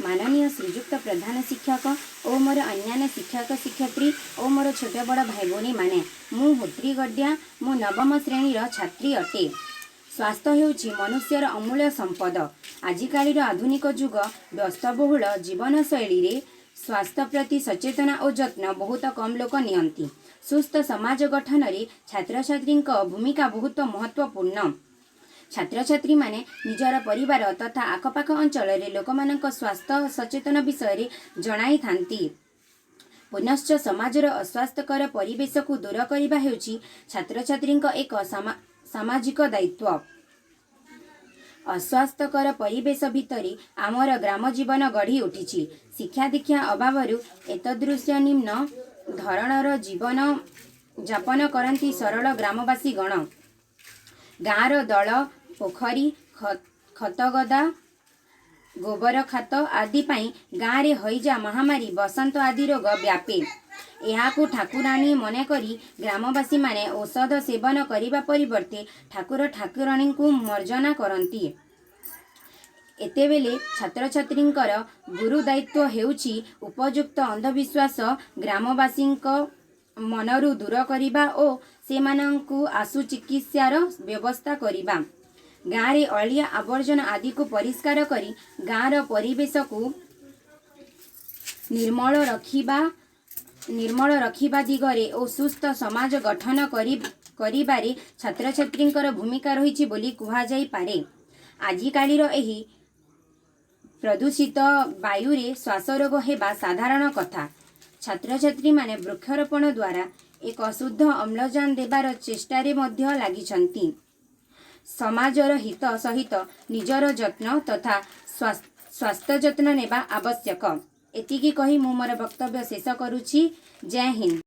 ମାନନୀୟ ଶ୍ରୀଯୁକ୍ତ ପ୍ରଧାନ ଶିକ୍ଷକ ଓ ମୋର ଅନ୍ୟାନ୍ୟ ଶିକ୍ଷକ ଶିକ୍ଷୟିତ୍ରୀ ଓ ମୋର ଛୋଟ ବଡ଼ ଭାଇ ଭଉଣୀମାନେ, ମୁଁ ହୋତ୍ରୀ ଗଡ୍ଡିଆ। ମୁଁ ନବମ ଶ୍ରେଣୀର ଛାତ୍ରୀ ଅଟେ। ସ୍ୱାସ୍ଥ୍ୟ ହେଉଛି ମନୁଷ୍ୟର ଅମୂଲ୍ୟ ସମ୍ପଦ। ଆଜିକାଲିର ଆଧୁନିକ ଯୁଗ ବ୍ୟସ୍ତବହୁଳ ଜୀବନଶୈଳୀରେ ସ୍ୱାସ୍ଥ୍ୟ ପ୍ରତି ସଚେତନ ଓ ଯତ୍ନ ବହୁତ କମ୍ ଲୋକ ନିଅନ୍ତି। ସୁସ୍ଥ ସମାଜ ଗଠନରେ ଛାତ୍ରଛାତ୍ରୀଙ୍କ ଭୂମିକା ବହୁତ ମହତ୍ତ୍ୱପୂର୍ଣ୍ଣ। ଛାତ୍ରଛାତ୍ରୀମାନେ ନିଜର ପରିବାର ତଥା ଆଖପାଖ ଅଞ୍ଚଳରେ ଲୋକମାନଙ୍କ ସ୍ୱାସ୍ଥ୍ୟ ସଚେତନ ବିଷୟରେ ଜଣାଇଥାନ୍ତି। ପୁନଶ୍ଚ ସମାଜର ଅସ୍ୱାସ୍ଥ୍ୟକର ପରିବେଶକୁ ଦୂର କରିବା ହେଉଛି ଛାତ୍ରଛାତ୍ରୀଙ୍କ ଏକ ସାମାଜିକ ଦାୟିତ୍ୱ। ଅସ୍ୱାସ୍ଥ୍ୟକର ପରିବେଶ ଭିତରେ ଆମର ଗ୍ରାମ ଜୀବନ ଗଢ଼ି ଉଠିଛି। ଶିକ୍ଷା ଦୀକ୍ଷା ଅଭାବରୁ ଏତଦୃଶ ନିମ୍ନ ଧରଣର ଜୀବନ ଯାପନ କରନ୍ତି ସରଳ ଗ୍ରାମବାସୀଗଣ। ଗାଁର ଦଳ, ପୋଖରୀ, ଖତଗଦା, ଗୋବର ଖାତ ଆଦି ପାଇଁ ଗାଁରେ ହଇଜା, ମହାମାରୀ, ବସନ୍ତ ଆଦି ରୋଗ ବ୍ୟାପେ। ଏହାକୁ ଠାକୁରାଣୀ ମନେକରି ଗ୍ରାମବାସୀମାନେ ଔଷଧ ସେବନ କରିବା ପରିବର୍ତ୍ତେ ଠାକୁର ଠାକୁରାଣୀଙ୍କୁ ମର୍ଜନା କରନ୍ତି। ଏତେବେଳେ ଛାତ୍ରଛାତ୍ରୀଙ୍କର ଗୁରୁ ଦାୟିତ୍ୱ ହେଉଛି ଉପଯୁକ୍ତ ଅନ୍ଧବିଶ୍ୱାସ ଗ୍ରାମବାସୀଙ୍କ ମନରୁ ଦୂର କରିବା ଓ ସେମାନଙ୍କୁ ଆଶୁ ଚିକିତ୍ସାର ବ୍ୟବସ୍ଥା କରିବା। ଗାଁରେ ଅଳିଆ ଆବର୍ଜନା ଆଦିକୁ ପରିଷ୍କାର କରି ଗାଁର ପରିବେଶକୁ ନିର୍ମଳ ରଖିବା ଦିଗରେ ଓ ସୁସ୍ଥ ସମାଜ ଗଠନ କରିବାରେ ଛାତ୍ରଛାତ୍ରୀଙ୍କର ଭୂମିକା ରହିଛି ବୋଲି କୁହାଯାଇପାରେ। ଆଜିକାଲିର ଏହି ପ୍ରଦୂଷିତ ବାୟୁରେ ଶ୍ୱାସରୋଗ ହେବା ସାଧାରଣ କଥା। ଛାତ୍ରଛାତ୍ରୀମାନେ ବୃକ୍ଷରୋପଣ ଦ୍ୱାରା ଏକ ଶୁଦ୍ଧ ଅମ୍ଳଜାନ ଦେବାର ଚେଷ୍ଟାରେ ମଧ୍ୟ ଲାଗିଛନ୍ତି। ସମାଜର ହିତ ସହିତ ନିଜର ଯତ୍ନ ତଥା ସ୍ୱାସ୍ଥ୍ୟ ଯତ୍ନ ନେବା ଆବଶ୍ୟକ। ଏତିକି କହି ମୁଁ ମୋର ବକ୍ତବ୍ୟ ଶେଷ କରୁଛି। ଜୟ ହିନ୍ଦ।